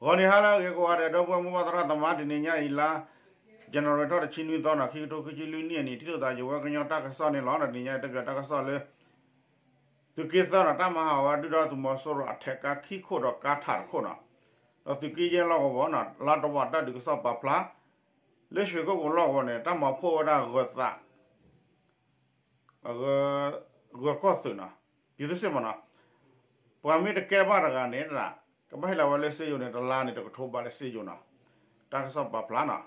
ဂီၤနံၤဟါလၢအဂ့ၤကိးဂၤဒဲး ဒီပုၢ်ဝဲၢ်မိၢ်ပၢ်သရၣ်သမါ တနံၤညါအံၤလါ January ထီၣ်တဆံနွံသီန့ၣ် ခံကထိခံဆံလွံၢ်နံၣ်အနံၤ ထံၣ်လိာ်သးယဝဲကညီတၢ်ကစီၣ်န့ၣ်လီၤ. တနံၤညါအံၤ တၢ်ကစီၣ်လၢ သုးက့သၢန့ၣ် တၢ်မၤဟးဂီၤဝဲဒုၣ်ဒါသုးမီၤစိရိၤအထဲကါခံခိၣ်ဒီးကါထးတခိၣ်န့ၣ်, ဒီးသုးက့ယဲၢ်လီၢ်ကဝီၤန့ၣ် လါတဝာ်တၢ်ဒုးကစီၣ်ပာ်ဖျါ လၢရွှေကုက္ကိုလီၢ်ကဝီၤန့ၣ် တၢ်မၤဖှိၣ်ဝဲဒၣ်ဂၢၤသး ဂၢၤကီၢ်သုးန့ၣ် ပြည်သူ့စစ်မ့ၢ်န့ၣ်, ပှၤမ့ၢ်တကဲဘၣ်တဂၤန့ၣ် ကဘၣ်ဟ့ၣ်လီၤဝဲလၢစ့ယိၤန့ၣ် တလါန့ၣ် တကထိဘးလၢစ့ယိၤန့ၣ်, တၢ်ကစီၣ်ပာ်ဖျါန့ၣ်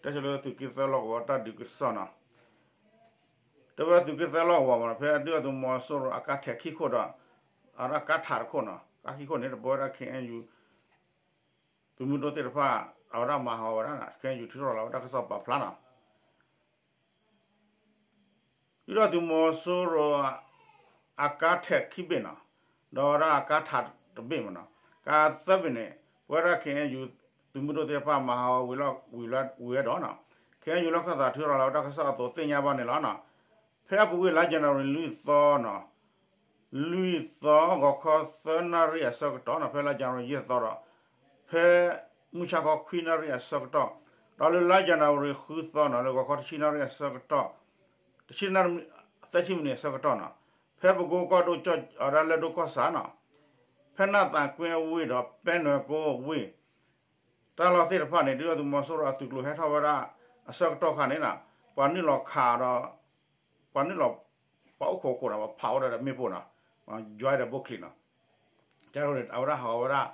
တဲဆိလၢသုးက့သၢလီၢ်ကဝီၤတၢ်ဒုးကစီၣ်န့ၣ်, တဲဝဲသုးက့သၢလီၢ်ကဝီၤမ့ၢ်န့ၣ် ဖဲဒုၣ်ဒါသုးမီၤစိရိၤအကါထဲးခံခိၣ်ဒီး အကါထးတခိၣ်န့ၣ်, ကါခံခိၣ်န့ၣ် တပဝဲဒၣ် ခ့ၣ်အဲၣ်ယူၣ် သုးမုၢ်ဒိၣ်သ့ၣ်တဖၣ် အဝဲဒၣ်မၤဟးဂီၤဝဲဒၣ်န့ၣ် ခ့ၣ်အဲၣ်ယူၣ်ထုးထီၣ်လီၤဝဲတၢ်ကစီၣ်ပာ်ဖျါန့ၣ် ဒုၣ်ဒါသုးမီၤစိရိၤ အကါထဲးခံဘ့ၣ်န့ၣ်, ဒီးဝဲဒၣ်အကါထးတဘ့ၣ်မ့ၢ်န့ၣ်, ကါသၢဘ့ၣ်န့ၣ် ပဝဲဒၣ် ခ့ၣ်အဲၣ်ယူၣ် သုးမုၢ်ဒိၣ်သ့ၣ်တဖၣ်မၤဟးဂီၤဝံၤလီၤဝံၤဝဲဒီးန့ၣ်, ခ့ၣ်အဲၣ်ယူၣ်လီၢ်ခၢၣ်သး ထုးထီၣ်လီၤဝဲတၢ်ကစီၣ်အသိးသ့ၣ်ညါဘၣ်န့ၣ်လီၤ. ဖဲအပူၤကွံာ်လါ January လွံၢ်သီန့ၣ် လွံၢ်သီ ဂီၤခီသၢနၣ်ရံၣ်အဆၢကတီၢ်န့ၣ် ဖဲလါ January ယဲၢ်သီဒီး ဖဲမုၢ်ဆါခီခွံနၣ်ရံၣ်အဆၢကတီၢ်, ဒီးလၢလါ January ဃုသီန့ၣ် လၢဂီၤခီတဆံနၣ်ရံၣ်အဆၢကတီၢ်, တဆံနၣ်ရံၣ် သၢဆံမံးနံးအဆၢကတီၢ်န့ၣ်, ဖဲပကိကီၢ်ဒိၣ်ကၠီၣ်အီၤဒၣ်လၢဒိၣ်ကီၢ်ဆၣ်န့ၣ်, ဖဲနၢ်သးကွ့အဝ့ၢ်ဒီးပဲနွဲၣ်ကိအဝ့ၢ် တၢ်လီၢ်သ့ၣ်တဖၣ်န့ၣ် ဒုၣ်ဒါသုးမီၤစိရိၤအသုးကျိၤဟဲထီၣ်ဝဲဒၣ် အဆၢကတီၢ်ခါန့ၣ်န့ၣ်, ပှၤနုာ်လီၤခးဒီး ပှၤနုာ်လီၤ ပှၤအိၣ်ခိးခိးန့ၣ် ပှၤဖးဝဲဒၣ်ဒီးမ့ၣ်ပိၢ်န့ၣ်, ယွၤဒီးဘိချံန့ၣ်, ကဲန့ၣ် အဝဲဒၣ်ဟးဂီၤဝဲဒၣ်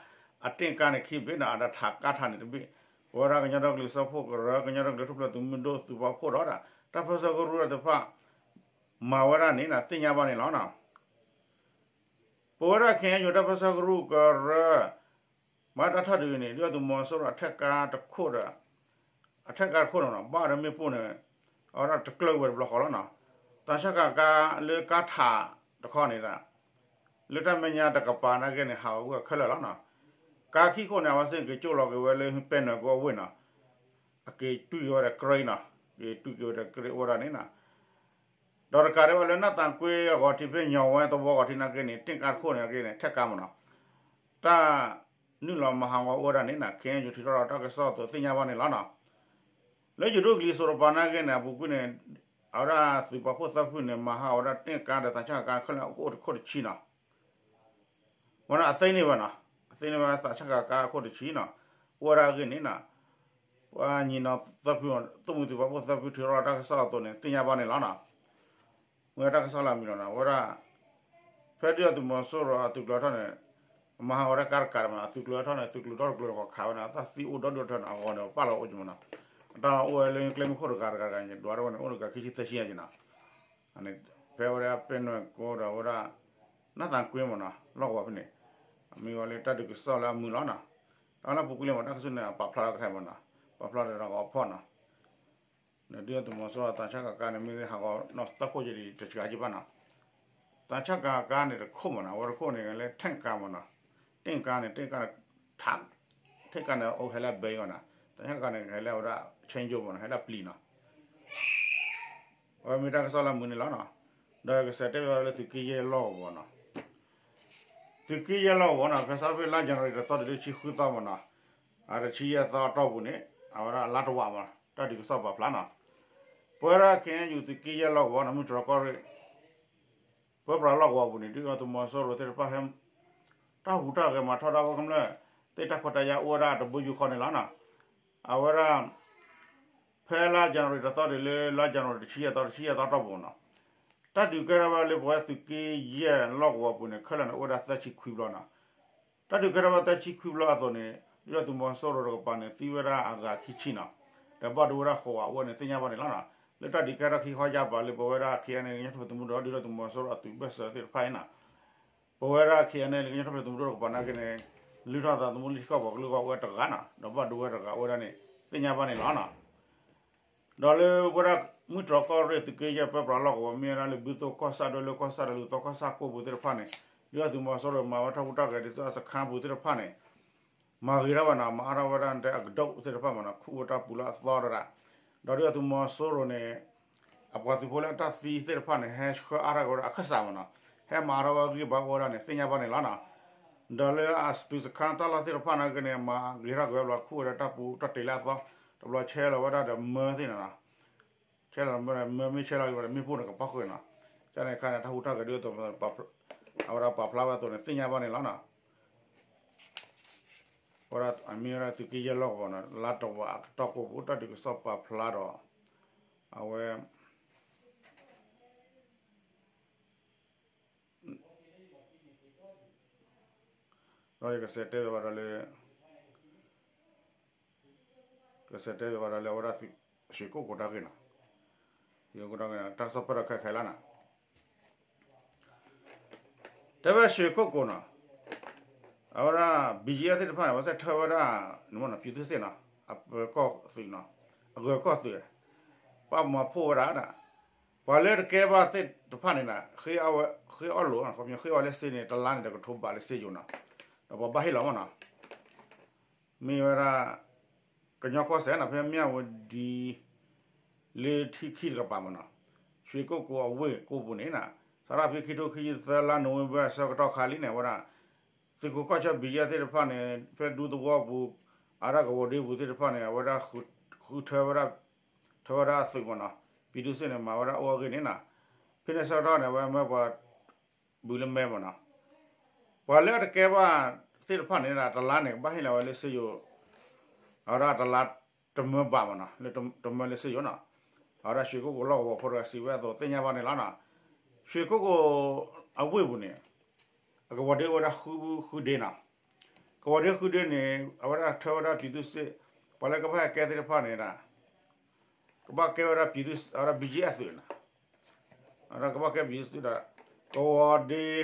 အတ့ၣ်ကါန့ၣ်ခံဘ့ၣ်န့ၣ် အတၢ်ထးကါထးန့ၣ်တဘ့ၣ်, ပဝဲဒၣ်ကညီဒီကလုာ်စၢဖှိၣ်ကရၢ ကညီဒီကလုာ်ထူၣ်ဖျဲးသုးမုၢ်ဒိၣ်သုးပာ်ဖှိၣ်ဒီး တၢ်ပၢဆှၢကရူၢ်သ့ၣ်တဖၣ် မၤဝဲဒၣ်န့ၣ် သ့ၣ်ညါဘၣ်န့ၣ်လီၤ. ပဝဲဒၣ် ခ့ၣ်အဲၣ်ယူၣ် တၢ်ပၢဆှၢကရူၢ်ကရၢ မၤတၢ်ထီၣ်ဒုးန့ၣ် ဒုၣ်ဒါသုးမီၤစိရိၤအထဲကါတခိၣ်ဒီး အထဲကါတခိၣ်န့ၣ် ဘၣ်ဒီးမ့ၣ်ပိၢ်န့ၣ် အဝဲဒၣ်တကျၢၢ်ဝဲတဘျီဃီလီၤန့ၣ်, သးစၢ်ကၤကါလၢကါထးတခီန့ၣ် လၢတၢ်မဲာ်ညါတကပၤနာ်က့န့ၣ် ဟးဂီၤကွံာ်ခဲလၢာ်လီၤန့ၣ်, ကါခံခိၣ်န့ၣ် အဝဲသ့ၣ်က့ၤကၠိၣ်လီၤက့ၤဝဲလၢပဲနွဲၣ်ကိအဝ့ၢ်န့ၣ်, အက့ၤတွံၢ်က့ၤဝဲဒီးကြ့န့ၣ်, က့ၤတွံၢ်က့ၤဝဲဒီးကြ့အိၣ်ဝဲဒၣ်န့ၣ်န့ၣ် ဒီးတကးဒံးဘၣ်လၢနၢ်သးကွ့အဂီၤထံး ဖဲညီဝဲသဝီဂီၤထံးနာ်က့န့ၣ် တ့ၣ်ကါတခိၣ်န့ၣ်နာ်က့န့ၣ် ထဲကါမ့ၢ်န့ၣ်, တၢ်နုာ်လီၤမၤဟးဂီၤအိၣ်ဝဲဒၣ်န့ၣ်န့ၣ် ခ့ၣ်အဲၣ်ယူၣ်ထုးထီၣ်လီၤတၢ်ကစီၣ်အသိးသ့ၣ်ညါဘၣ်န့ၣ်လီၤန့ၣ်, လၢယိၤဒိၣ်ကလံၤစိးတကပၤနာ်က့န့ၣ် အပူၤကွံာ်န့ၣ် အဝဲဒၣ်သုးပာ်ဖှိၣ်သၢဖုန့ၣ် မၤဟးဂီၤဝဲဒၣ်တ့ၣ်ကါဒီးသးစၢ်ကၤကါခဲလၢာ်အိၣ်တခိၣ်တဆံန့ၣ် ဝဲန့ၣ်အသ့န့ၢ်ဘၣ်န့ၣ်, အသ့န့ၢ်ဘၣ်သးစၢ်ကၤကါအခိၣ်တဆံန့ၣ်, အိၣ်ဝဲဒၣ်အဂ့ၢ်န့ၣ်န့ၣ်, ပှၤညီနီၤသၢဖု သိၣ်မှံၤသုးပာ်ဖှိၣ်သၢဖုထုးထီၣ်တၢ်ကစီၣ်အသိးန့ၣ် သ့ၣ်ညါဘၣ်န့ၣ်လီၤန့ၣ်, မ့ၢ်တၢ်ကစီၣ်လၢအမံၤလီၤန့ၣ် အဝဲဒၣ် ဖဲဒုၣ်ဒါသုးမီၤစိရိၤအသုးကျိၤထီၣ်န့ၣ်, မၤဟးဂီၤတၢ်ကါတကးဒံးမ့ၢ်န့ၣ် အသုးကျိၤထီၣ်န့ၣ် သုးကျိၤထီၣ်တကျိၤတခီခးဝဲန့ၣ် အတၢ်သံအိၣ်ဒီဒူၣ်ထီၣ်န့ၣ် အဂီၤန့ၣ် ပာ်လီၤအိၣ်က့ၤမ့ၢ်န့ၣ်, အတၢ်အိၣ်ဝဲလၢကျဲမုၢ်ခိၣ်တဂၤတဂၤတဂၤန့ၣ် ဒွးထီၣ်ဝဲန့ၣ် အိၣ်တဂၤခံဆံသၢဆံညါက့ၤန့ၣ် ဖဲဝဲဒၣ်ပဲနွဲၣ်ကိဒီးဝဲဒၣ် နၢ်သးကွ့မ့ၢ်န့ၣ် လီၢ်ကဝီၤဖဲန့ၣ်, အမ့ၢ်ဝဲလၢတၢ်ဒုးကစီၣ်လၢအမုာ်လီၤန့ၣ်, တၢ်လၢပူၤကွံာ်လၢမ့ၢ်တၢ်ကစီၣ်န့ၣ် အပာ်ဖျါလီၤတခါမ့ၢ်န့ၣ်, ပာ်ဖျါလီၤဒီးဂီၤဖီၣ်န့ၣ်, န့ၣ်ဒုၣ်ဒါသုးမီၤစိရိၤသးစၢ်ကၤကါန့ၣ် မ့ၢ်ဟးဂီၤနီၢ်သၢခိၣ်က့ၤဒံးတစှၤက့ၤဘၣ်န့ၣ်, သးစၢ်ကၤကါန့ၣ်တခိၣ်မ့ၢ်န့ၣ် အဝဲတခိၣ်န့ၣ် လၢထဲကါမ့ၢ်န့ၣ်, ထဲကါန့ၣ် ထဲကါန့ၣ် ထး ထဲကါန့ၣ် အိၣ်ဟဲလၢဘဲအီၤန့ၣ်, သးစၢ်ကၤကါန့ၣ် ဟဲလၢဝဲဒၣ် change မ့ၢ်န့ၣ် ဟဲလၢပျံၤန့ၣ် အဝဲမ့ၢ်တၢ်ကစီၣ်လၢအမုာ်န့ၣ်လီၤန့ၣ်, ဒီးကစဲးတဲဝဲဒၣ်လၢသုးက့ယဲၢ်လီၢ်ကဝီၤန့ၣ်, သုးက့ယဲၢ်လီၢ်ကဝီၤန့ၣ် ဖဲစးဖ့ၣ်လါ January တသီတုၤလၢတဆံဃုသီမ့ၢ်န့ၣ်, အတဆံယဲၢ်သီအတီၢ်ပူၤန့ၣ် အဝဲဒၣ်လါတဝာ်မ့ၢ် တၢ်ဒုးကစီၣ်ပာ်ဖျါန့ၣ်, ပဝဲဒၣ် ခ့ၣ်အဲၣ်ယူၣ် သုးက့ယဲၢ်လီၢ်ကဝီၤန့ၣ် မုၢ်တြီၢ်ကီၢ်ရ့ၣ် ပၢပြးလီၢ်ကဝီၤပူၤန့ၣ် ဒုၣ်ဒါသုးမီၤစိရိၤသ့ၣ်တဖၣ်ဟဲ တၢ်ဟူးတၢ်ဂဲၤမၤထီဒါဝဲကမျၢၢ်သ့ၣ်တၢ်ခွဲးတၢ်ယာ်အိၣ်ဝဲဒၣ်တဘိယူၢ်ဃီန့ၣ်လီၤန့ၣ်, အဝဲဒၣ် ဖဲလါ January တသီတုၤလၢလါ January တဆံယဲၢ်သီ တဆံယဲၢ်သီတီၢ်ပူၤန့ၣ်, တၢ်ဒုးကဲထီၣ်ဝဲလၢပဝဲသုးက့ယဲၢ်လီၢ်ကဝီၤပူၤန့ၣ် ခဲလၢာ်န့ၣ်အိၣ်ဝဲဒၣ်သၢဆံခွံဘျီန့ၣ်, တၢ်ဒုးကဲထီၣ်ဝဲသၢဆံခွံဘျီအသိးန့ၣ် ဒုၣ်ဒါသုးမီၤစိရိၤတကပၤန့ၣ် သံဝဲဒၣ်အဂၤခံဆံန့ၣ်, ဒီးဘၣ်ဒိဝဲဒၣ်ဃိးဂၤအိၣ်ဝဲန့ၣ်သ့ၣ်ညါဘၣ်န့ၣ်လီၤန့ၣ်, လၢတၢ်ဒုးကဲထီၣ်ခံခီယါပၤလၢပဝဲဒၣ် ခ့ၣ်အဲၣ်အဲၣ် ကညီထူၣ်ဖျဲးသုးမုၢ်ဒိၣ် ဒုၣ်ဒါသုးမီၤစိရိၤအသုးဘၢၣ်စၢၤသ့ၣ်တဖၣ်အံၤန့ၣ်, ပဝဲဒၣ် ခ့ၣ်အဲၣ်အဲၣ် ကညီထူၣ်ဖျဲးသုးမုၢ်ဒိၣ်တကပၤနာ်က့န့ၣ် လုၢ်ထီၣ်သးသမူလၢထံကီၢ်ပှၤကလုာ်ဂီၢ်အိၣ်ဝဲတဂၤန့ၣ် ဒီးဘၣ်ဒိဝဲတဂၤအိၣ်ဝဲဒၣ်န့ၣ် သ့ၣ်ညါဘၣ်န့ၣ်လီၤန့ၣ်, ဒီးလၢပဝဲဒၣ်မုၢ်တြီၢ်ကီၢ်ရ့ၣ်သုးက့ယဲၢ်ပၢပြးလီၢ်ကဝီၤမ့ၢ်ဝဲဒၣ်လၢဘုသိၣ်ကီၢ်ဆၣ်ဒိၣ်လၢကီၢ်ဆၣ်တလူးသီကီၢ်ဆၣ်ကိၢ်ပူၤသ့ၣ်တဖၣ်န့ၣ် ဒုၣ်ဒါသုးမီၤစိရိၤမၤဝဲထီၣ်ဟူးထီၣ်ဂဲၤဒ်သိးအစခါပူၤသ့ၣ်တဖၣ်န့ၣ် မၤဂ့ၤထီၣ်ဝဲန့ၣ် မၤအါထီၣ်ဝဲဒၣ်တဲအကဒိၣ်သ့ၣ်တဖၣ်မ့ၢ်န့ၣ် ခူၣ်ဝဲတၢ်ပူၤလၢအသီတဒၣ်, ဒီးဒုၣ်ဒါသုးမီၤစိရိၤန့ၣ် အပှၤသုးဖိလၢအတၢ်သံသ့ၣ်တဖၣ်န့ၣ် ဟဲဆှၢအါထီၣ်က့ၤဝဲဒၣ်အခၢၣ်စးမ့ၢ်န့ၣ်, ဟဲ ဟဲမၤထီၣ်ဝဲဂံၢ်ဘါအိၣ်ဝဲဒၣ်န့ၣ် သ့ၣ်ညါဘၣ်န့ၣ်လီၤနီၤ. ဒီးလၢအသုးစခါတၢ်လီၢ်သ့ၣ်တဖၣ်နာ်က့န့ၣ် မၤဂ့ၤထီၣ်က့ၤဝဲဘျီ ခူၣ်ဝဲဒၣ်တၢ်ပူၤတၢ်တ့ၢ်လၢအသီ, တဘျီဆဲးလီၤဝဲဒၣ်ဒီးမၢသ့ၣ်န့ၣ်နီၤ. ဆဲးလီၤမၢဒီး မၢမ့ၢ်ဆဲးလီၤလံဒီး မ့ၣ်ပိၢ်န့ၣ်ကပီၢ်ဃုာ်နီၤ. ကန့ၣ်အခါန့ၣ် တၢ်ဟူးတၢ်ဂဲၤဒ်သိး အဝဲဒၣ်ပာ်ဖျါဝဲအသိးန့ၣ် သ့ၣ်ညါဘၣ်န့ၣ်လီၤနီၤ. ဝဲဒၣ်အမ့ၢ်ဝဲဒၣ်သုးက့ယဲၢ်လီၢ်ကဝီၤနီၤ လါတဝာ်အကတီၢ်ကိးပူၤ တၢ်ဒုးကစီၣ်ပာ်ဖျါဒီး အဝဲ ဒီးယကစးတဲဘၣ်ဒီးလၢ ကစးတဲဘၣ်ဒီးလၢအဝဲဒၣ် ရွှေကုက္ကိုတၢ်ဂ့ၢ်နီၤ, တၢ်ကစီၣ်ပၢၢ်ဒီးခဲခဲလၢာ်နီၤ, တဲဝဲရွှေကုက္ကိုနီၤ, အဝဲဒၣ် ဘီကီၢ်အဲၣ်သ့ၣ်တဖၣ်န့ၣ် အဝဲသ့ၣ်ထၢဝဲဒၣ် နီၤ ပြည်သူ့စစ်နီၤ, အပၢၤကီၢ်သုးနီၤ, အဂၢၤကီၢ်သုး, ပာ်မၤဖှိၣ်ဝဲဒၣ် ပှၤလၢတကဲဘၣ်သ့ၣ်တဖၣ်န့ၣ် ဃ့အီၣ်လိာ် ဃ့အီၣ်လၢစ့န့ၣ် တလါန့ၣ် တကထိဘးလၢစ့ယိၤနီၤ, ဒီးပှၤဘၣ်ဟ့ၣ်လီၤမ့ၢ်နီၤ, မ့ၢ်ဝဲဒၣ် ကညီကီၢ်စဲၣ်နီၤ ဖဲမၠၣ်ဝတံၤ လၢထံခံတကပၤမ့ၢ်နီၤ, ရွှေကုက္ကိုအဝ့ၢ်ကိးပူၤန့ၣ်နီၤ, စးထီၣ်ဖဲခံထိခံဆံသၢလါနိၣ်ဝ့ဘၢၣ်အဆၢကတီၢ်ခါလံန့ၣ် အဝဲဒၣ် သုးခိးကီၢ်ဆၢ ဘီကီၢ်အဲၣ်သ့ၣ်တဖၣ်န့ၣ် ဖဲဒူသဝီပူၤ အဝဲဒၣ်ကဝီၤဒ့ပူၤသ့ၣ်တဖၣ်န့ၣ် အဝဲဒၣ်ဃုထၢဝဲဒၣ် ထၢဝဲဒၣ်သုးမ့ၢ်နီၤ, ပြည်သူ့စစ်န့ၣ် မၤဝဲဒၣ်အိၣ်အဂ့ၢ်န့ၣ်နီၤ, ဖဲန့ၣ်ဆၢကတီၢ်န့ၣ် အဝဲမၢပှၤ ဘုးလၢမဲမ့ၢ်နီၤ, ပှၤလၢအတကဲဘၣ်သ့ၣ်တဖၣ်န့ၣ် တလါန့ၣ် ကဘၣ်ဟ့ၣ်လီၤဝဲလၢစ့ယိၤ အဝဲဒၣ်တလါတမၢဘးမ့ၢ်နီၤ, လၢတမၢလၢစ့ယိၤနီၤ, အဝဲဒၣ်ရွှေကုက္ကိုလီၢ်ကဝီၤဖိတဂၤစံးဝဲအသိးသ့ၣ်ညါဘၣ်န့ၣ်လီၤနီၤ, ရွှေကုက္ကိုအဝ့ၢ်ပူၤန့ၣ် အကဝီၤဒ့အိၣ်ဝဲဒၣ်ဃုဒ့နီၤ, ကဝီၤဒ့ဃုဒ့န့ၣ် အဝဲဒၣ်ထၢဝဲဒၣ် ပြည်သူ့စစ် ပှၤလၢကဘၣ်ဟဲကဲသ့ၣ်တဖၣ်န့ၣ် ကဘၣ်ကဲဝဲဒၣ် ပြည်သူ့စစ် အဝဲဒၣ် ဘီကီၢ်အဲၣ်သုးနီၤ, အဝဲဒၣ်ကဘၣ်ကဲ ပြည်သူ့စစ် ဒီး ကဝီၤဒ့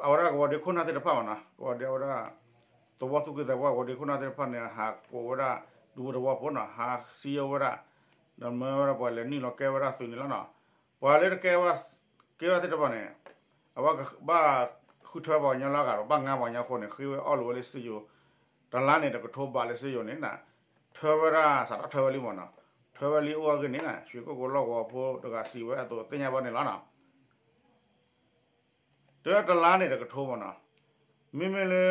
အဝဲဒၣ်ကဝီၤဒ့ခိၣ်နၢ်သ့ၣ်တဖၣ်မ့ၢ်နီၤ, ကဝီၤဒ့အဝဲဒၣ် သဝီသူၣ်က့သးပှၢ်ကဝီၤဒ့ခိၣ်နၢ်သ့ၣ်တဖၣ်န့ၣ် ဟးကိးဝဲဒၣ် ဒူသဝီဖိနီၤ, ဟးစံးအီၤဝဲဒၣ် ဒီးမၢဝဲဒၣ်ပှၤလဲၤနုာ်လီၤကဲဝဲဒၣ်သုးန့ၣ်လီၤနီၤ, ပှၤလၢတကဲ ကဲဝဲသ့ၣ်တဖၣ်န့ၣ် အဝဲကဘၣ်ဃုထၢပှၤကညီလၢအဂၤဒီး ဘၣ်ငါပှၤကညီအဃိန့ၣ် ဃ့ဝဲအီၣ်လိာ်ဝဲလၢစ့ယိၤ တလါန့ၣ် တကထိဘးလၢစ့ယိၤန့ၣ်နီၤ, ထၢဝဲဒၣ် စးထီၣ်ထၢဝဲလံမ့ၢ်နီၤ, ထၢဝဲလံအိၣ်အဂ့ၢ်န့ၣ်နီၤ, ရွှေကုက္ကိုလီၢ်ကဝီၤဖိတဂၤစံးဝဲအသိးသ့ၣ်ညါဘၣ်န့ၣ်လီၤနီၤ. တဲဝဲတလါန့ၣ်တကထိမ့ၢ်နီၤ, မ့မ့ၢ်လၢ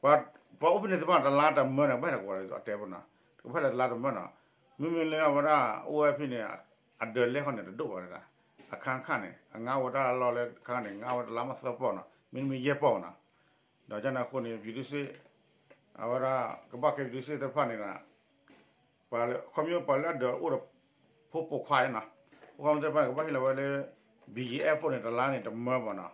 ပှၤအိၣ်ဖဲန့ၣ်သ့ၣ်တဖၣ်န့ၣ် တလါတမၢန့ၣ် ကဘၣ်ဟဲလီၤကဝီၤလၢအတဲဖိနီၤ, တကဘၣ်ဟဲလီၤတလါတမၢနီၤ, မ့မ့ၢ်လၢအဝဲဒၣ်အိၣ်ဝဲဖဲန့ၣ် အဒၢးလဲၢ်ဃီန့ၣ် တဒိၣ်ဘၣ်န့ၣ်, အခါခါန့ၣ် အငါဝဲတၢ်လီၢ်လၢအခါန့ၣ် ငါဝဲတလါမ့ၢ်သၢပီၢ်နီၤ, မ့တမ့ၢ်ယဲၢ်ပီၢ်နီၤ, ဒီးကန့ၣ်အဃိန့ၣ် ပြည်သူ့စစ် အဝဲဒၣ် ကဘၣ်ကဲ ပြည်သူ့စစ် သ့ၣ်တဖၣ်န့ၣ်ဒီး ပှၤလၢ ခီဖျိပှၤလၢအဒၢးအိၣ်ဒီးဖိပိာ်ခွါနီၤ, အိၣ်ခီဖျိသ့ၣ်တဖၣ်န့ၣ် ကဘၣ်ဟ့ၣ်လီၤဝဲလၢ ဘီကီၢ်အဲၣ်ဖိန့ၣ် တလါန့ၣ်တမၢဘၣ်နီၤ,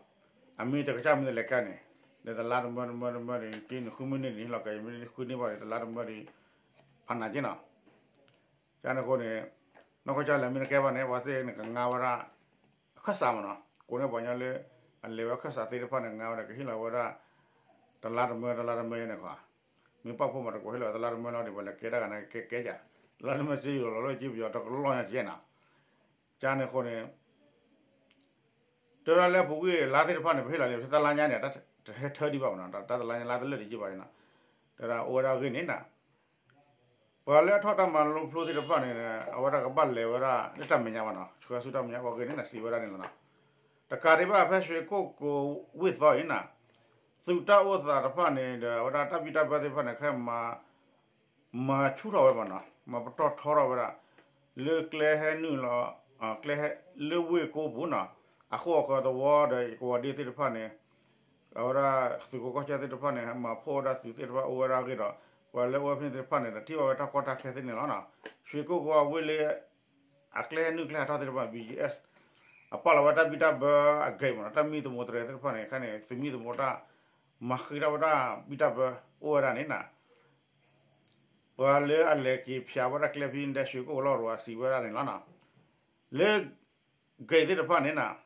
အမ့ၢ်တကစၢ်မ့ၢ်တလဲၤကါန့ၣ် ဒီးတလါတမၢတမၢတမၢဒီး က့န့ၣ်ဃုမ့ၢ်န့ၢ်န့ၣ် ဟ့ၣ်လီၤက့ၤ မ့ၢ်ဃုန့ၢ်ဘၣ်ဒီး တလါတမၢဒီး ဖးနးက့နီၤ, ကန့ၣ်အဃိန့ၣ် နီၢ်ကီၢ်ကၠီလဲၤမ့ၢ်တကဲဘၣ်န့ၣ် ပှၤသ့ၣ်န့ၣ် ကငါဝဲဒၣ် အခၢၣ်စးမ့ၢ်နီၤ, ကိးန့ၢ်ပှၤကညီလၢ အလဲၤဝဲအခၢၣ်စးသ့ၣ်တဖၣ်န့ၣ် ငါဝဲဒၣ်ကဟ့ၣ်လီၤဝဲဒၣ် တလါတမၢ တလါတမၢယဲန့ၣ်ခီ, မ့ၢ်ပာ်ဖှိၣ်မးတကိးဟ့ၣ်လီၤတလါတမၢလီၤဒီး ပှၤလဲၤကဲတၢ်ဂၤန့ၣ် ကဲကဲယၤ, တလါတမၢစ့ယိၤလီၤလၢက့ပယီၤတကလီၢ်ညါကဲနီၤ, ကန့ၣ်အဃိန့ၣ် တဲဝဲဒၣ်လၢအပူၤကွံာ်လါသ့ၣ်တဖၣ်န့ၣ် ပဟ့ၣ်လီၤန့ၣ် ဖဲတလါညါန့ၣ် တဟဲထၢဒံးဘၣ်မ့ၢ်နီၤ, တၢ်တလါညါလါတလၢာ်ဒံးက့ဘၣ်နီၤ, တဲဝဲဒၣ်အိၣ်ဝဲဒၣ်အဂ့ၢ်န့ၣ်နီၤ, ပှၤလၢအထီၣ်တၢ်မၤလိဖျိသ့ၣ်တဖၣ်န့ၣ် အဝဲဒၣ်ကဘၣ်လဲၤဝဲဒၣ်လၢတၢ်မဲာ်ညါဘၣ်နီၤ, ဆှၢဆူတၢ်မဲာ်ညါအိၣ်အဂ့ၢ်န့ၣ်နီၤ စံးဝဲဒၣ်န့ၣ်လီၤနီၤ, တကးဒံးဘၣ်ဖဲရွှေကုက္ကိုဝ့ၢ်သီအံၤနီၤ, သုးတၢ်အိၣ်သးတဖၣ်န့ၣ်ဒီး အဝဲဒၣ်တၢ်ဘံၣ်တၢ်ဘၢသ့ၣ်တဖၣ်န့ၣ် ခဲမၤ မၤဆူၣ်ထီၣ်ဝဲမ့ၢ်နီၤ, မၤပတီၢ်ထီထီၣ်ဝဲဒၣ် လၢကျဲဟဲနုာ်လီၤ ကျဲဟဲလၢဝ့ၢ်ကိးပူၤနီၤ, အဃိအဃၢၤသဝီဒီးကဝီၤဒ့သ့ၣ်တဖၣ်န့ၣ် အဝဲဒၣ်သုးခိးကီၢ်ဆၢသ့ၣ်တဖၣ်န့ၣ် မၤဖှိၣ်ဝဲဒၣ်သုးသ့ၣ်တဖၣ်အိၣ်ဝဲဒၣ်အဂ့ၢ်ဒီး ပှၤလၢအိၣ်ဝဲဖဲန့ၣ်သ့ၣ်တဖၣ်န့ၣ်ဒီး ထံၣ်ဘၣ်ဝဲတၢ်ကီတၢ်ခဲသ့ၣ်န့ၣ်လီၤနီၤ, ရွှေကုက္ကိုအဝ့ၢ်လၢ အကျဲဟဲနုာ်ကျဲဟးထီၣ်သ့ၣ်တဖၣ် ဘီကီၢ်အဲၣ် အပာ်လီၤဝဲတၢ်ဘံၣ်တၢ်ဘၢအဂ့ၢ်မ့ၢ်နီၤ, တၢ်မံသမိးတြဲၤသ့ၣ်တဖၣ်န့ၣ် ခဲန့ၣ် သုးမံသမိးတၢ် မၤဃ့ထီၣ်ဝဲဒၣ်ဘံၣ်တၢ်ဘၢအိၣ်ဝဲဒၣ်န့ၣ်နီၤ, ပှၤလၢအလဲၤက့ၤဖျါဝဲဒၣ်ကျဲဖဲန့ၣ် ရွှေကုက္ကိုလီၢ်ကဝီၤစံးဝဲဒၣ်န့ၣ်လီၤနီၤ, လၢ ဂိတ်သ့ၣ်တဖၣ်န့ၣ်နီၤ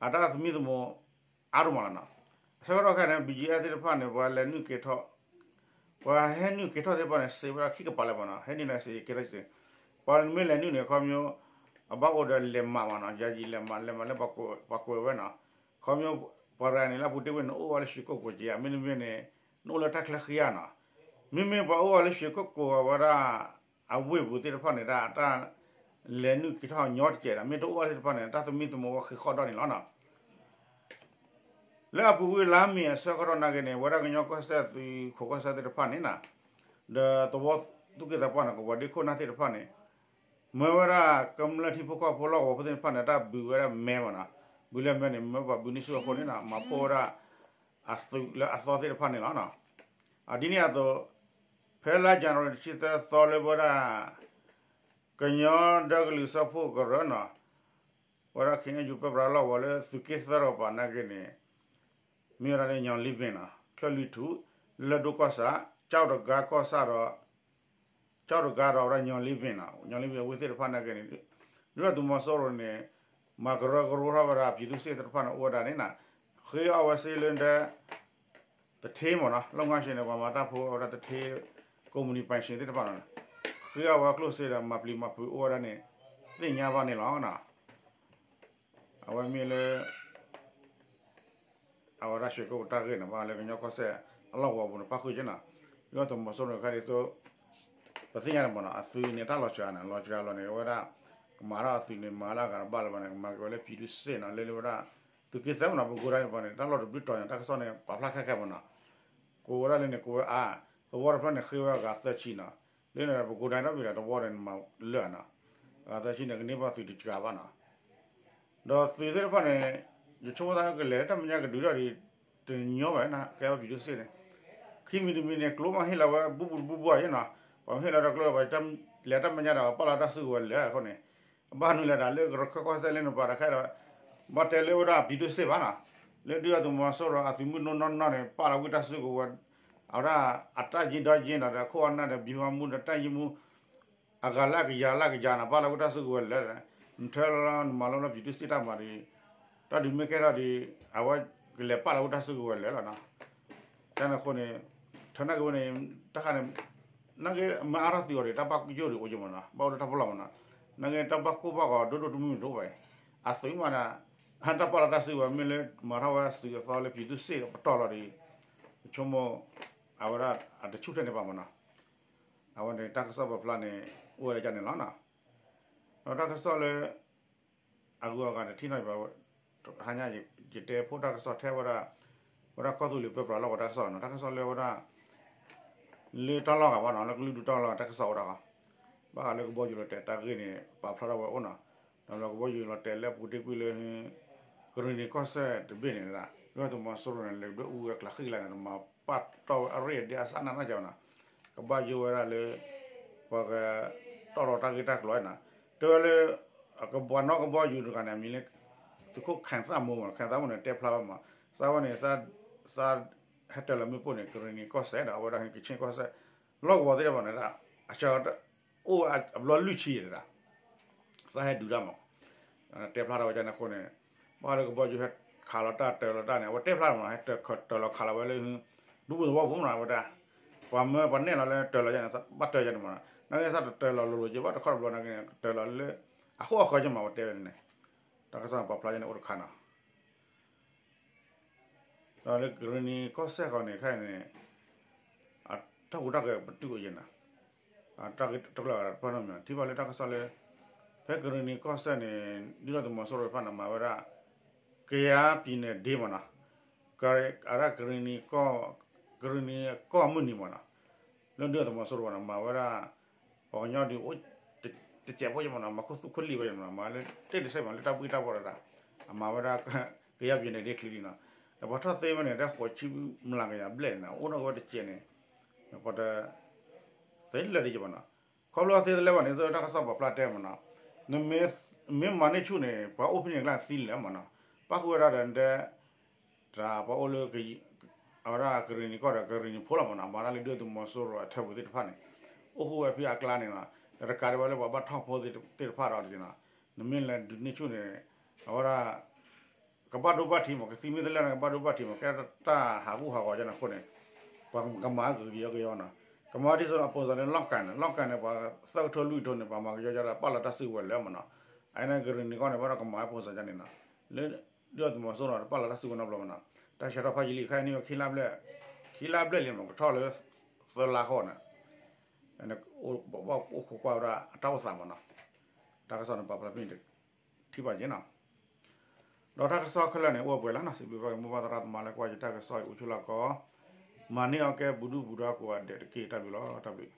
အတၢ်သမံသမိးအါဒိၣ်မးလီၤနီၤ, အဆၢကတီၢ်ခဲအံၤန့ၣ် ဘီကီၢ်အဲၣ်သ့ၣ်တဖၣ်န့ၣ် ပှၤလဲၤနုာ်က့ၤထီၣ် ပှၤဟဲနုာ်က့ၤထီၣ်သ့ၣ်တဖၣ်န့ၣ် စံးဝဲဒၣ်ခံကပၤလၢၤမ့ၢ်နီၤ, ဟဲနုာ်န့ၣ်စံးက့ၤထီၣ်စံး, ပှၤမ့ၢ်လဲၤနုာ်န့ၣ် ခီဖျိ အဘၣ်အိၣ်ဒီးလဲၤမးမ့ၢ်နီၤ, ယၤယံာ်လဲၤမး လဲၤမးလၢပှၤကွဲးဝဲနီၤ, ခီဖျိ ပှၤတဂၤန့ၣ် လၢအပူၤတ့ၢ်ဝ့ၢ်န့ၣ် အိၣ်ဝဲလၢရွှေကုက္ကိုက့ၤဧါ, မ့တမ့ၢ်န့ၣ် နအိၣ်လၢတၢ်ချၢဃံဧါနီၤ, မ့မ့ၢ်ပှၤအိၣ်ဝဲလၢရွှေကုက္ကိုအဝဲဒၣ် အဝ့ၢ်ပူၤသ့ၣ်တဖၣ်န့ၣ် တၢ် တၢ် လဲၤနုာ်က့ၤထီၣ်ညီတစဲးဒီး မ့ၢ်တအိၣ်ဘၣ်သ့ၣ်တဖၣ်န့ၣ် တၢ်သမံသမိးဝဲဃ့ဃီဒီးန့ၣ်လီၤနီၤ. လၢအပူၤကွံာ်လါမ့ၤအဆၢကတီၢ်နာ်က့န့ၣ် ဝဲဒၣ်ကညီကီၢ်စဲၣ်သုးခိၣ်ကီၢ်စဲၣ်သ့ၣ်တဖၣ်န့ၣ်နီၤ, ဒီးသဝီသူၣ်က့သးပှၢ်န့ၣ် ကဝီၤဒ့ခိၣ်နၢ်သ့ၣ်တဖၣ်န့ၣ် မၢဝဲဒၣ်ကမျၢၢ်ထံဖိကီၢ်ဖိလီၢ်ကဝီၤဖိသ့ၣ်တဖၣ်န့ၣ် တၢ်ဘုးဝဲဒၣ်မဲမ့ၢ်နီၤ, ဘုးလၢမဲန့ၣ် မၢပှၤဘုးန့ၢ်ဆူၣ်အဃိန့ၣ်နီၤ မၤဖှိၣ်ဝဲဒၣ်အသုးလၢအသီသ့ၣ်တဖၣ်န့ၣ်လီၤနီၤ. အဒ်န့ၣ်အသိး ဖဲလါယနူၤအါရံၤတဆံသၢသီလၢဝဲဒၣ် ကညီဒီကလုာ်စၢဖှိၣ်ကရၢနီၤ, ဝဲဒၣ် ခ့ၣ်အဲၣ်ယူၣ် ပၢပြးလီၢ်ကဝီၤလၢသုးက့သၢတကပၤနာ်က့န့ၣ် မ့ၢ်ဝဲဒၣ်လၢ ညီလ့ဘ့ၣ်နီၤ, ချၢၣ်လွံၢ်ထူၣ်, လၢၢ်ဒိၣ်ကီၢ်ဆၣ်, ကၠီၣ်တဂၤကီၢ်ဆၣ်ဒီး ကၠီၣ်တဂၤဒီးဝဲဒၣ် ညီလ့ဘ့ၣ်နီၤ, ညီလ့ဘ့ၣ်အဝ့ၢ်သ့ၣ်တဖၣ်နာ်က့န့ၣ် ဒုၣ်ဒါသုးမီၤစိရိၤန့ၣ် မၤကရၢကရိထီၣ်ဝဲဒၣ် ပြည်သူ့စစ်သ့ၣ်တဖၣ်န့ၣ် အိၣ်ဝဲဒၣ်န့ၣ်နီၤ, ဃ့အီၣ်ဝဲစ့လၢဒဲ တထ့မ့ၢ်နီၤ, လီၢ်ငါဆံန့ၣ် ပှၤမၤတၢ်ဖိအဝဲဒၣ်တထ့ ကိးမုၢ်နံၤပၢၢ်ဆံသ့ၣ်တဖၣ်နီၤ, ဃ့အီၣ်ဝဲကျိၣ်စ့ဒီး မၤပျံၤမၤဖုးအိၣ်ဝဲဒၣ်န့ၣ် သ့ၣ်ညါဘၣ်န့ၣ်လီၤ. အဝဲမ့ၢ်လၢ အဝဲဒၣ် ရွှေကုက္ကို တၢ်ဂ့ၢ်န့ၣ် ဘၣ်ဃးလၢကညီကီၢ်စဲၣ်အလီၢ်ကဝီၤပူၤန့ၣ် ပၣ်ဃုာ်က့နီၤ, ဒုၣ်ဒါသုးမီၤစိရိၤန့ၣ် ခါဒ်သိး ပသ့ၣ်ညါန့ၣ်မ့ၢ်နီၤ, အသုးန့ၣ် တၢ်လီၤစှၤန့ၣ် လီၤစှၤလီၤန့ၣ် အဝဲဒၣ် ကမၤထီၣ်အသုးန့ၣ် မၤလၢအဂၤတဘၣ်လၢၤဘၣ်န့ၣ် ကမၤက့ၤဝဲလၢ ပြည်သူ့စစ်နီၤ, လၢလၢဝဲဒၣ် သုးက့သၢမ့ၢ်နီၤ, ပကိးဒၣ်န့ၣ်ပှၤန့ၣ် တၢ်လီၢ်တဘျုးတီၤန့ၣ် တၢ်ကစီၣ်န့ၣ် ပာ်ဖျါခဲခဲမ့ၢ်နီၤ, ကိးဝဲဒၣ်လၢန့ၣ် ကိးဝဲအါ, သဝီတဖျၢၣ်န့ၣ် ဃ့ဝဲအဂၤသၢဆံနီၤ, လၢန့ၣ် ပကိးဒၣ်န့ၣ်ဒီး ပယီၤတဝီန့ၣ် မၤလၢာ်နီၤ, အဂၤသၢဆံန့ၣ် ကန့ၢ်ဘၣ်သုးတစှၤဘၣ်နီၤ. ဒီးသုးသ့ၣ်တဖၣ်န့ၣ် ယဆိကမိၣ်သးကလဲၤတၢ်မဲာ်ညါကဒုးထီၣ်ဒံး တညီဘၣ်နီၤ, ကဲဘၣ် ပြည်သူ့စစ်န့ၣ် ခံမံၤတမံၤန့ၣ် ကျိမးဟ့ၣ်လီၤဝဲ ဘူးဘူးတဘူးဘူးအံၤနီၤ, ပှၤမ့ၢ်ဟ့ၣ်လီၤဒီးကျိဒီး ပှၤလဲၤတၢ်မဲာ်ညါဒီး ပာ်လီၤတၢ်စုကဝဲၤလၢာ်အဃိန့ၣ်, ဘၣ်နုၤလဲၣ်ဒၣ်လၢကရၢခၢၣ်ကီၢ်စဲၣ်လၢန့ၣ် ပှၤတခါဒီး ဘၣ်တဲလၢဝဲဒၣ် ပြည်သူ့စစ်ဘၣ်နီၤ, လၢဒုၣ်ဒါသုးမီၤစိရိၤအသုးမုၢ်ဒိၣ်နီၢ်နီၢ်န့ၣ် ပာ်လီၤဝဲတၢ်စုကဝဲၤ အဝဲဒၣ်အတၢ်ယ့ၢ်ဒီယ့ၢ်နီၤဒီး ခိၣ်အနၢ်ဒီး ဗျူဟာမှူးဒီး တပ်ရင်းမှူး အဂၤလၢအကယၤလၢအကယၤနီၤ ပာ်လီၤဝဲတၢ်စုကဝဲၤလၢာ်, နထၢလီၤလီၤ နမၤလီၤလီၤ ပြည်သူ့စစ်တၢ်မၤဒီး တၢ်ဒုးမ့ၢ်ကဲထီၣ်ဒီး အဝဲကလဲၤပာ်လီၤဝဲတၢ်စုကဝဲၤလၢာ်လီၤနီၤ. ကန့ၣ်အဃိန့ၣ် ထၢနာ်က့ဝဲန့ၣ် တၢ်ခါန့ၣ် နာ်က့မၤအါထီၣ်သုးအီၤဒီး တၢ်ဘၣ်ယိၣ်ဒံးအိၣ်ယဲၢ်မ့ၢ်နီၤ, ဘၣ်အိၣ်လၢတၢ်ပလီၢ်မ့ၢ်နီၤ, နာ်က့တၢ်ဘၣ်ကိၢ်ဘၣ်ဂီၤဒိၣ်ဒိၣ်တမုၢ်မုၢ်တအိၣ်ဘၣ်အံၤ, အသုးမးနီၤ, တၢ်ပာ်လီၤတၢ်စုကဝဲၤမ့ၢ်လၢမၤထီၣ်ဝဲသုးအသီလၢ ပြည်သူ့စစ်ပတီၢ်လီၤဒီး ပဆိကမိၣ် အဝဲဒၣ်အတဆူၣ်ထဲန့ၣ်ဘၣ်မ့ၢ်နီၤ. အဝဲန့ၣ်တၢ်ကစီၣ်ပာ်ဖျါန့ၣ် အိၣ်ဝဲဒၣ်န့ၣ်လီၤနီၤ. ဒီးတၢ်ကစီၣ်လၢ အဂုၤအဂၤန့ၣ် ထံၣ်နီၣ်ယဘၣ် ဟါညါ ယတဲဖှိၣ်တၢ်ကစီၣ်ထဲဝဲဒၣ် ဝဲဒၣ်ကီၢ်သူလ့ၤပၢပြးလီၢ်ကဝီၤတၢ်ကစီၣ်နီၤ, တၢ်ကစီၣ်လၢဝဲဒၣ် လၢတၢ်လီၢ်ဂၤဘၣ်နီၤ, လၢကလုာ်ဒူၣ်တၢ်လီၢ်ဂၤတၢ်ကစီၣ်အိၣ်ဒၣ်ဂီၢ်, ဘၣ်ဃးလၢကဘီယူၤလီၤတဲာ်တၢ်ဂ့ၢ်န့ၣ် ပာ်ဖျါထီၣ်ဝဲအိၣ်နီၤ, ဒီးလၢကဘီယူၤလီၤတဲာ်လၢအပူၤတ့ၢ်ကွံာ်လၢ ကရံၣ်နံၤကီၢ်စဲၣ်တဘ့ၣ်န့ၣ်ဒၣ် ဒုၣ်ဒါသုးမီၤစိရိၤန့ၣ် လဲၤဒွဲၣ်အူဝဲကျးဃံကျါန့ၣ် မၤပာ်တီၢ်ဝဲအရ့ၣ်အဒ့အစးနးနးကၢ်နီၤ, ကဘၣ်ယိၣ်ဝဲဒၣ်လၢ ပှၤကတီၢ်ထီၣ်တၢ်ဂ့ၢ်တၢ်ကျိၤနီၤ, တဲဝဲလၢ ပှၤနီၣ်ကဘီယူၤတဂၤန့ၣ် အမံၤလၢ သုးခိၣ်ခဲသၣ်မိၢ်မ့ၢ် ခဲသၣ်မိၢ်န့ၣ် တဲဖျါဝဲမး, သးဝဲန့ၣ် သးဟဲတၢၤလီၤမ့ၣ်ပိၢ်န့ၣ် ကရံၣ်နံၤကီၢ်စဲၣ်ဒီး အဝဲဒၣ်ကခ့ၣ်ကီၢ်စဲၣ် လီၢ်ကဝီၤသ့ၣ်တဖၣ်န့ၣ် အဆၢ အိၣ်ဝဲအဘျီလွံၢ်ဆံယဲၢ်ဒၣ် သးဟဲဒုးတၢ်မး, တဲဖျါထီၣ်ဝဲဒ်န့ၣ်အဃိန့ၣ် ဘၣ်ဃးလၢကဘီယူၤဟဲခးလီၤတၢ်တၢၤလီၤတၢ်န့ၣ် အဝဲတဲဖျါမး ဟဲတၢၤခးတၢၤလီၤခးလီၤဝဲလၢ ဒူပူၤသဝီပူၤမး အဝဲဒၣ် ပှၤမၢပှၤနဲၣ်လီၤလၢတၢၤလီၤယဲန့ၣ် ဘၣ်တၢၤယဲန့ၣ်မး, နာ်က့သးတတၢၤလီၤလိၤလိၤက့ၤဘၣ် တခီတဘျီနာ်က့န့ၣ် တၢၤလီၤလၢ အဃိအဃၢၤယဲမး အဝဲတဲဝဲန့ၣ် တၢ်ကစီၣ်ပာ်ဖျါယဲန့ၣ်အိၣ်တခါနီၤ. ဒီးလၢကရံၣ်နံၤကီၢ်စဲၣ်ဃီန့ၣ် ခဲအံၤန့ၣ် အတၢ်ဟူးတၢ်ဂဲၤပတုာ်အိၣ်ယဲနီၤ, တၢ်ဂ့ၢ်တကျၢၢ်တဖၣ်နီတမံၤ ထံၣ်ဘၣ်လၢတၢ်ကစီၣ်လၢ ဖဲကရံၣ်နံၤကီၢ်စဲၣ်န့ၣ် ဒုၣ်ဒါသုးမီၤစိရိၤတဖၣ်န့ၣ် မၤဝဲဒၣ် ကယၤပံၤန့ၣ်ဒ့မးနီၤ, အဒၣ်ကရံၣ်နံၤ ကရံၣ်နံၤကီၢ်မုၢ်နံၤမးနီၤ, လၢဒုၣ်ဒါသုးမီၤစိရိၤန့ၣ် မၤဝဲဒၣ် ပှၤကညီဒုးအိၣ် တစဲးဖိယဲမးနီၤ, မၤခိၣ်သူခိၣ်လံာ်ဝဲယဲမးနီၤ, မၤလၢတ့ၢ်တစဲးမး လၢတၢ်ဘှံးတၢ်ဘှီၣ်တဒၣ်, အမၤဝဲဒၣ် ကယၤပံၤန့ၣ်ဒ့ချံလံနီၤ, ဒီးပှၤထီၣ်သ့ဝဲန့ၣ် တၢ်ဃိးဆံမျးကယၤဘျဲၣ်န့ၣ် အိၣ်နီၣ်က့ၤဝဲတစဲးန့ၣ် ပှၤတ သ့လၢာ်ဒံးယဲမးနီၤ, ခီဖျိသ့တလၢဘၣ်န့ၣ် သ့တၢ်ကစီၣ်ပာ်ဖျါတဲမးနီၤ, နမ့ၢ်မၤန့ၢ်ဆူၣ်န့ၣ် ပှၤအိၣ်ဖဲန့ၣ်ကျါသံလၢာ်မးနီၤ, ပၣ်ဃုာ်ဝဲဒၣ်ဒီးတဲ တၢ်ပှၤအိၣ်လၢ အဝဲဒၣ်ကရံၣ်နံၤကီၢ်ဒီးကရံၣ်နံၤဖိလီၤမးနီၤ, မၤတၢ်လၢဒုၣ်ဒါသုးမီၤစိရိၤအထၢပူၤသ့ၣ်တဖၣ်န့ၣ် အိၣ်ဃူဝဲဖဲအကျါန့ၣ်နီၤ, ဒီးတကးဒံးဘၣ်လၢပှၤဘၣ်ထီၣ်ဖိသ့ၣ်တဖၣ်ဒီးနီၤ, နမ့ၢ်လဲၤဒုးန့ၢ်ဆူၣ်န့ၣ် အဝဲဒၣ် ကဘၣ်ဒိဘၣ်ထံးမး ကသံမ့ၢ်တလၢန့ၣ် ကဘၣ်ဒိဘၣ်ထံးမး ကဲတၢ်ဟးဂူာ်ဟးဂီၤယဲန့ၣ်အဃိန့ၣ် ပှၤကမၤကယီကယီနီၤ, ကမၤဒ်သိးအပိၢ်စၢ်လၢလီၢ်ကၤန့ၣ် လီၢ်ကၤန့ၣ် ပှၤသၢကထိလွံၢ်ကထိန့ၣ် ပှၤမၤကယီကယီဒီး ပာ်လီၤတၢ်စုကဝဲၤလၢာ်မးနီၤ, အန့ၣ်ကရံၣ်နံၤကီၢ်န့ၣ် ဘၣ်ဒီးကမၤပိၢ်စၢ်ယဲန့ၣ်နီၤ, လၢ ဒုၣ်ဒါသုးမီၤစိရိၤန့ၣ် တပာ်လီၤတၢ်စုကဝဲၤနီတဘျီမးနီၤ, တၢ်ဆှၢထီၣ်ဖးယံာ်လံ ခဲအံၤန့ၣ် ခံလါဘျဲၣ်လံမး ကထီၣ်လၢ သၢလါဃီန့ၣ် အိၣ်ခိးကွၢ်ဝဲဒၣ်အတၢ်အိၣ်သးမးနီၤ, တၢ်ကစီၣ်န့ၣ်ပာ်ဖျါဖဲန့ၣ် ထံၣ်ဘၣ်က့ၤနီၤ. ဒီးတၢ်ကစီၣ်ခဲလၢာ်န့ၣ် အိၣ်ပှဲၤလီၤနီၤ. စံးဘျုးဘၣ်က့ၤမိၢ်ပၢ်သရၣ်သမါလၢကွၢ်ယတၢ်ကစီၣ်အံၤ အိၣ်ဆူၣ်လီၤကီး, မၤန့ၢ်အီၣ်ကဲပူၤဒုၣ်ပူၤဒါကိးဂၤဒဲးတက့ၢ်. တၢ်ဘျုးလီၤ. တၢ်ဘျုး